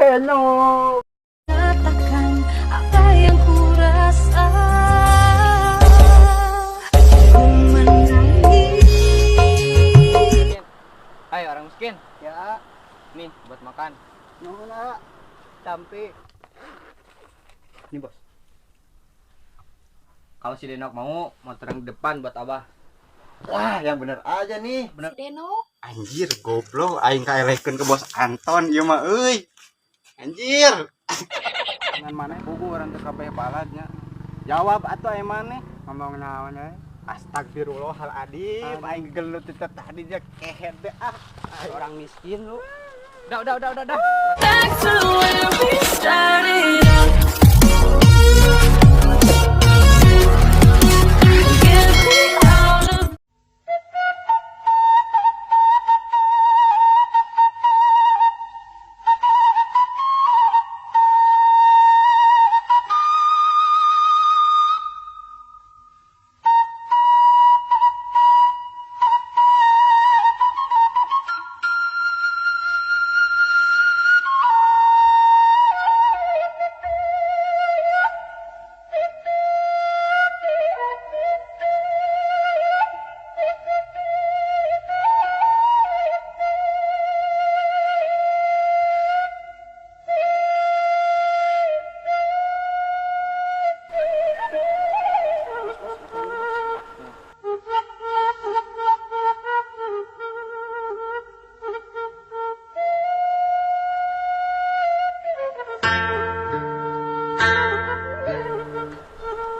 Denok. Katakan apa yang ku rasa. Ku menangis. Hai orang miskin. Ya, Nih buat makan. nuhun ah. Tampi. Nih bos. Kalau si Denok mau motor yang depan buat abah. Wah, yang bener aja nih. Bener. Si Denok. Anjir, goblok aing kaelehkeun ke bos Anton ieu mah euy. Anjir. Ngan maneh pugu urang teu kabeh baladnya. Jawab atuh aya maneh. Ngomong naon euy? Astagfirullahaladzim, aing gelut teh tadi dia kehed teh ah. Orang miskin lu. Udah. Back to where we started out. Get me out of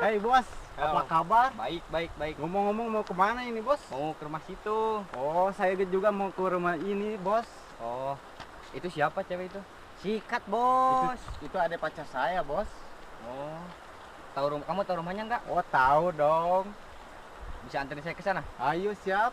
Hei bos, apa kabar? Baik, baik, baik. Ngomong-ngomong mau kemana ini bos? Mau ke rumah situ. Oh, saya juga mau ke rumah ini bos. Oh, itu siapa cewek itu? Sikat, bos. Itu ada pacar saya bos. Oh, tahu rumah kamu, tahu rumahnya nggak? Oh, tahu dong. Bisa anterin saya ke sana? Ayo siap.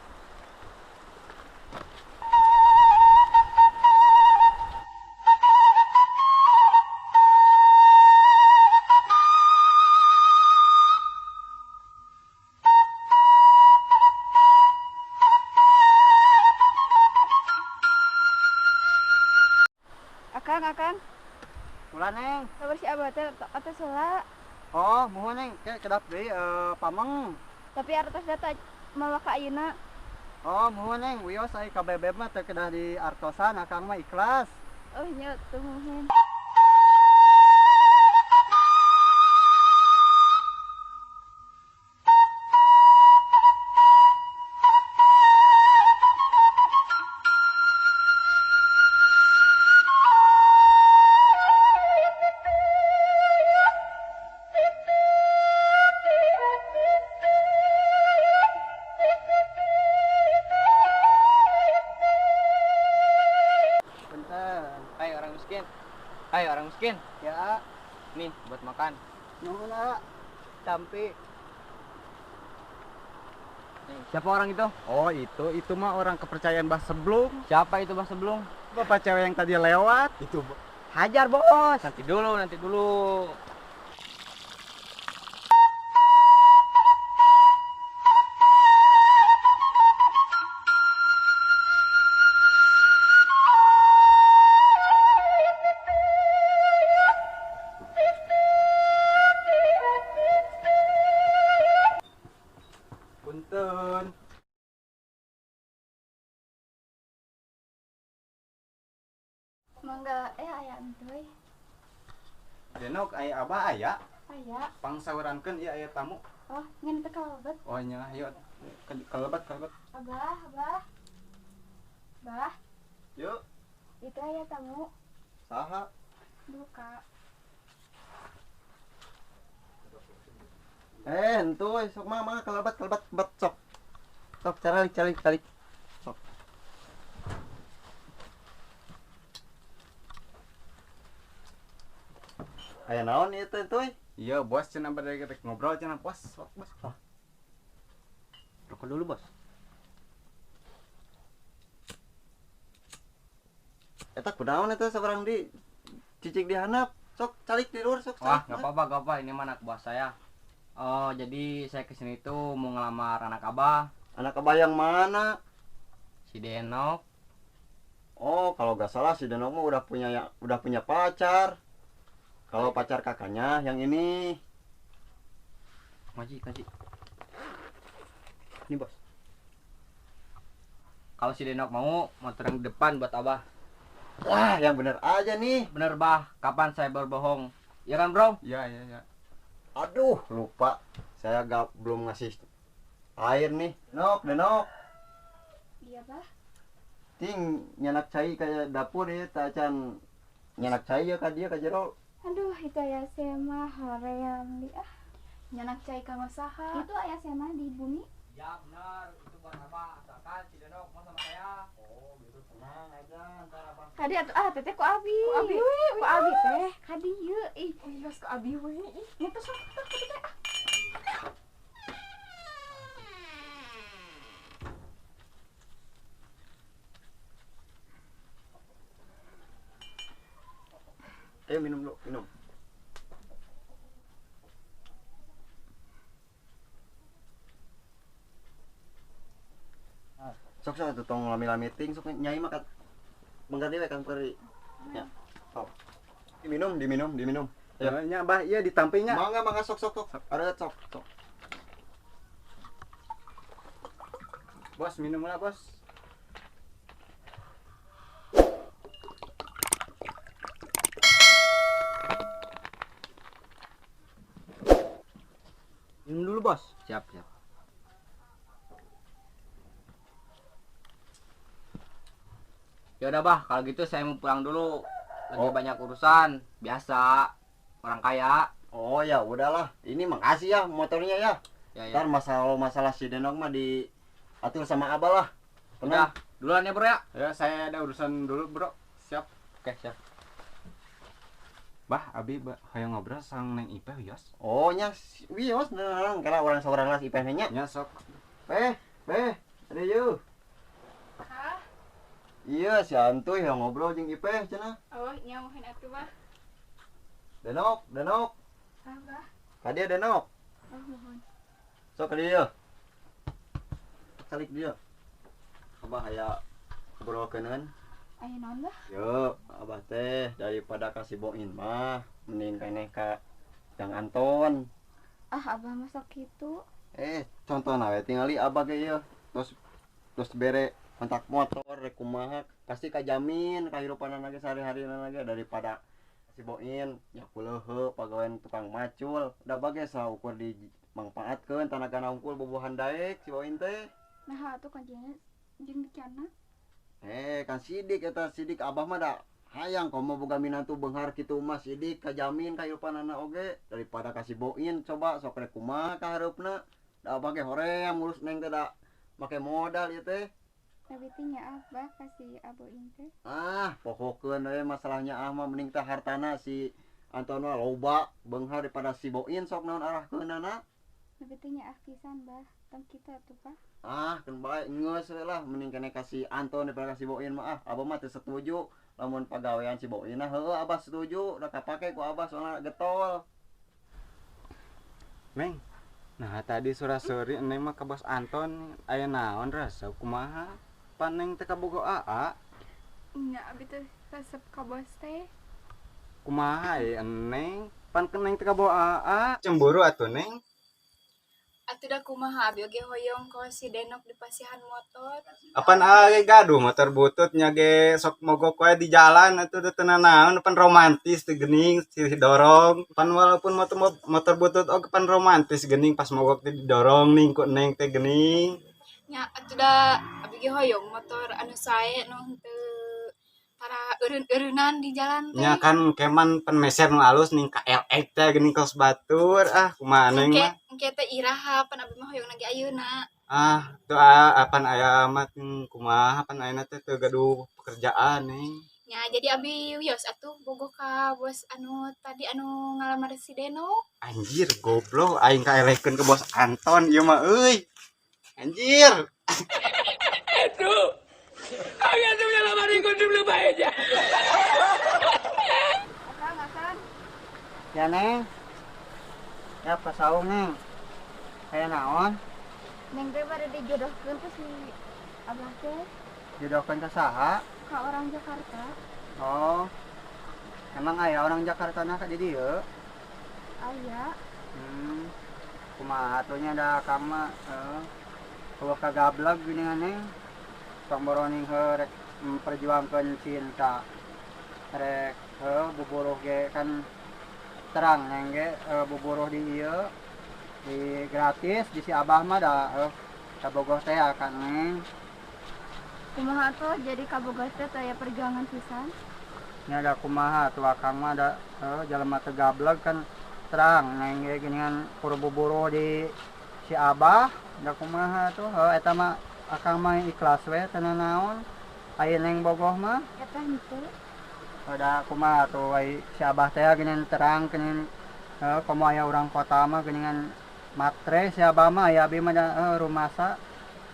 Akang, akang, Ulah, Neng. kabar si abah teh atas heula, Oh, muhun Neng, ke kedap deui pameng. Tapi artos data mawa ka ayeuna. Oh, muhun Neng, wios ai ka bebeb mah teu kedah di artosan, akang mah ikhlas. Oh nya tuh muhun. Bentar. Hai orang miskin. Hai orang miskin. Ya, Nih buat makan. nuhun ah. Tampi. Nih, siapa orang itu? Oh, itu mah orang kepercayaan Bah Sebelum. Siapa itu Bah Sebelum? Bapak cewek yang tadi lewat. Itu Hajar bos. Nanti dulu, nanti dulu. Punten. Mangga aya entuy. Denok aya abah aya, Aya. pangsaurankeun ieu aya tamu. Oh, ngan teu kalebet. Oh nya, ayo kalebet kalebet. Abah, abah. Bah, Yuk, itu aya tamu. saha? Duka. Entuy, sok mah mah kalebet kalebet bet sok. Sok calik calik calik. Sok. Aya naon ieu teh, Entuy? Iya bos, cenah bade rek ngobrol cenah bos, sok bos. Rokok dulu bos. Eta kunaon eta saurang di cicing di handap. Sok calik di luar sok Wah, calik. nggak apa-apa, nggak apa. Ini mah anak buah saya. Oh, jadi saya kesini tuh mau ngelamar anak abah, Anak abah yang mana? si Denok. Oh, kalau gak salah si Denok mah udah punya pacar. Kalau pacar kakaknya yang ini. Kunci, kunci. Ini, Bos. Kalau si Denok mau motor yang depan buat Abah. Wah, yang bener aja nih. Bener, Bah. Kapan saya berbohong? Ya kan, Bro? Iya, iya, iya. Aduh, lupa. Saya gak belum ngasih air nih. Denok, Denok. Iya, Bah. Ting nyanak cai kayak dapur ya, tacan nyanak cai ya ka dia ka jero. Aduh, itu aya saya mah hoream di ah. Nyanak cai ka saha? Itu aya saya mah di bumi. Ya benar, itu buat Abah. Asalkan si Denok mau sama saya. Oh, gitu tenang aja, ntar Abah. Kadi atuh ah teteh ku abi. Ku abi we, ku abi teh. Kadi ieu ih. Wios ku abi we. Ih, Nya sok sok teh. Ayo minum dulu, minum. Sok sok atuh tong lami-lami ting sok nyai mah kat mangga dewe kan peri. Ya. Sok. Diminum, diminum, diminum. Ya, nya Bah, iya ditampinya. Mangga mangga sok sok sok. Ada sok sok. Bos, minum lah, Bos. Minum dulu, Bos. Siap, siap. Ya udah, Bah, kalau gitu saya mau pulang dulu. Lagi banyak urusan, biasa orang kaya. Oh ya udahlah. Ini makasih ya motornya ya. Ya, ya. Ntar masalah si Denok mah diatur sama Abah lah. Udah, duluan ya, Bro ya. Ya, saya ada urusan dulu, Bro. Siap. Oke, siap. Bah, abi hayang ngobrol sang Neng Ipeh wios. Oh nya wios beneran karena orang seorang las Ipeh nya. Nya sok. Peh, peh, ada yeuh. Hah? Iya, si Antuy yang ngobrol jeung Ipeh cenah. Oh, nya muhin atuh, Bah. Denok, Denok. Ah, Bah. Ka dieu Denok. Oh, mohon. Sok ka dieu. Calik dieu. Abah aya ngobrolkeuneun. Aya naon, Bah? Yo, Abah teh daripada kasih boin mah mending keneh ka Jang Anton. Ah, Abah mah sok kitu. Contohna we tingali Abah ge ieu. Terus bere kontak motor rek kumaha pasti kajamin kahirupanana ge sehari-harina ge daripada si boin ya kuleuheuh pagawean tukang macul. Da bage saukur dimangpaatkeun tanagana unggul bobohan daek si boin teh. Nah, atuh kuncinya jeung dicana. Kan sidik eta sidik Abah mah da hayang komo boga minantu beunghar kitu mah sidik kajamin kahirupanana oge daripada kasih boin coba sok rek kumaha ka hareupna. Da Abah ge hoream ngurus neng teh da make modal ieu teh. Tapi teh nya Abah kasih aboin teh. Ah, pohokeun we masalahnya ah mah mending teh hartana si Anton mah loba beunghar daripada si boin sok naon arahkeunana. Tapi teh nya ah pisan, Bah. Tong kitu atuh, Bah. Ah, keun bae geus we lah mending keneh kasih Anton daripada kasih boin mah ah. Abah mah teu setuju lamun pagawean si boin nah heueuh Abah setuju da kapake ku Abah soalna getol. Neng. Nah, tadi sura-suri Neng mah ka Bos Anton aya naon resep kumaha? Pan Neng teh kabogo aa. Nya abi teh resep ka bos teh. Kumaha ye Neng? Pan Neng teh kabogo aa. Cemburu atuh Neng. Atuh da kumaha abi oge hoyong ka si Denok di pasihan motor. Apan age gaduh motor bututnya ge sok mogok wae di jalan atuh teu nanaon pan romantis teu geuning didorong. Pan walaupun motor butut oge pan romantis geuning pas mogok teh didorong ning ku Neng teh geuning. Nya atuh da abi ge hoyong motor anu sae nu henteu para eureun-eureunan di jalan teh. Nya kan keman pan meser nu alus ning KLX teh geuning kos batur ah kumaha Neng mah. Engke teh iraha pan abi mah hoyong lagi ayeuna. Ah, tuh ah, apan aya amat kumaha pan ayeuna teh teu gaduh pekerjaan Neng. Nya jadi abi wios atuh bogoh ka bos anu tadi anu ngalamar si Denok. Anjir goblok aing kaelehkeun ke bos Anton ieu mah euy. Anjir. Akang, akang. Ya, Neng. Ya, pasaung, Neng. Aya naon? Neng teh bade dijodohkeun ku si Abah teh. Jodohkeun ka saha? Ka orang Jakarta. Oh. Emang aya orang Jakarta na ka di dieu? Aya. Kumaha atuh nya da akang mah eueuh kagableg geuningan Neng. Tong boroning heuh rek memperjuangkeun cinta. Rek heuh buburuh ge kan terang Neng ge buburuh di ieu di gratis di si Abah mah da heuh kabogoh teh akan Neng. Kumaha atuh jadi kabogoh teh teu aya perjuangan pisan? Nya da kumaha atuh akang mah da heuh jalema teu gableg kan terang Neng ge geuningan kur buburuh di si Abah da kumaha tuh heuh eta mah akang mah ikhlas we teu nanaon aya Neng bogoh mah eta henteu. Da kumaha tuh ai si Abah teh geuningan terang geuningan heuh komo aya urang kota mah geuningan matre si Abah mah aya abi mah da rumasa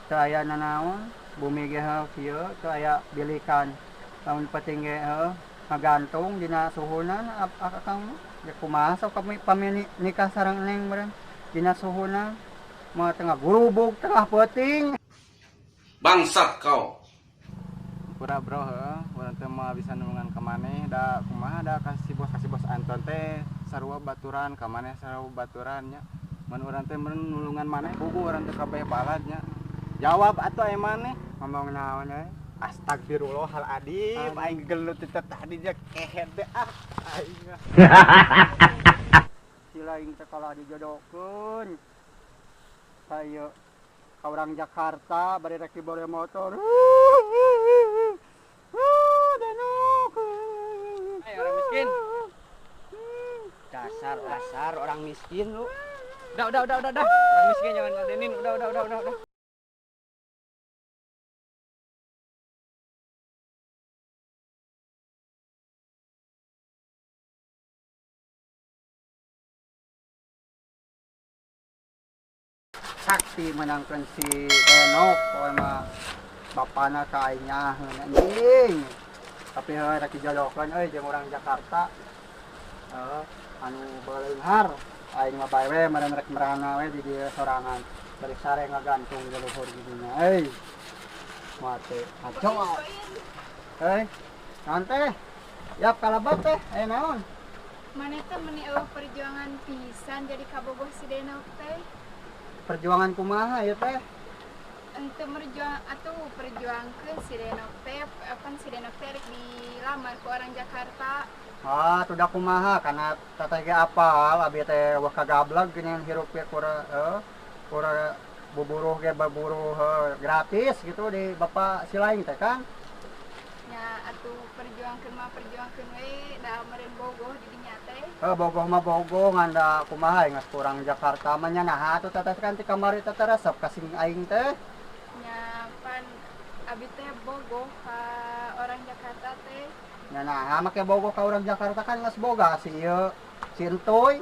teu aya nanaon bumi ge heuh kieu teu aya bilikan lamun penting ge heuh ngagantung dina suhuna akang mah. Ya kumaha sok kami pami nikah sareng Neng meureun dina suhuna mah tengah gurubug tengah peuting. Bangsat kau. Pura bro heuh, urang teh moal bisa nulungan ka maneh da kumaha da ka si bos Anton teh sarua baturan ka maneh sarua baturan nya. Mun urang teh meureun nulungan maneh puguh urang teh kabeh balad nya. Jawab atuh aya maneh. Ngomong naon euy? Astagfirullahaladzim, aing gelut teh tadi dia kehed teh ah aing. Si lain teh kalah dijodohkeun. Ka ieu ka urang Jakarta bari rek dibore motor. Denok. Hai orang miskin. Dasar orang miskin lu. Udah. Orang miskin jangan ngadenin. Udah. Sakti menangkan si Denok pokoknya mah bapana ka aing nyaheun anjing. Tapi heuh rek dijodohkeun euy jeung urang Jakarta. Heuh anu beuleunghar aing mah bae we meureun rek merana we di dieu sorangan. Bari sare ngagantung di luhur gidinya euy. Mate ngaco. Euy, naon teh? Yap kalabat teh aya naon? Maneh teh meuni eueuh perjuangan pisan jadi kabogoh si Denok teh. Perjuangan kumaha ya teh? Ente merjuang atuh perjuangkeun si Denok teh, apan si Denok teh rek dilamar ku orang Jakarta. Ah, tuh da kumaha kana teteh ge apal abi teh wah kagableg geuningan hirup ge kura kura buburuh ge baburuh gratis gitu di bapak si lain teh kan? Nya atuh perjuangkeun mah perjuangkeun we da meureun bogoh di dinya teh. Bogoh mah bogoh ngan da kumaha geus kurang Jakarta mah nya naha atuh teteh kan ti kamari teteh resep ka sing aing teh. Nya pan abi teh bogoh ka orang Jakarta teh. Nya naha make bogoh ka urang Jakarta kan geus boga si ieu si Entoy.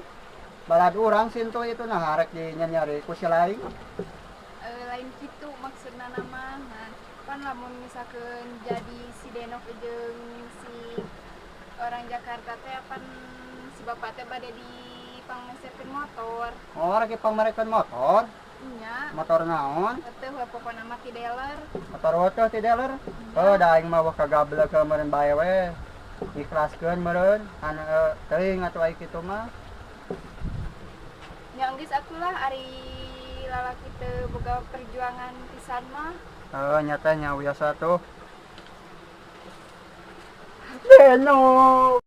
Balad urang si Entoy itu nah rek dinyanyari ku si lain. Lain kitu maksudna mah. Nah, pan lamun misalkeun jadi si Denok jeung si orang Jakarta teh pan si bapak teh bade dipangmeserkeun motor. Oh, rek dipangmerekeun motor? Nya. Motor naon? Teu we pokona mah ti dealer. Motor teh ti dealer? Heuh, da aing mah wah kagableg meureun bae we. Ikhlaskeun meureun anu teuing atuh ai kitu mah. Nya geus atulah ari lalaki teu boga perjuangan pisan mah. Heuh, nya teh nya wiasa tuh. Denok.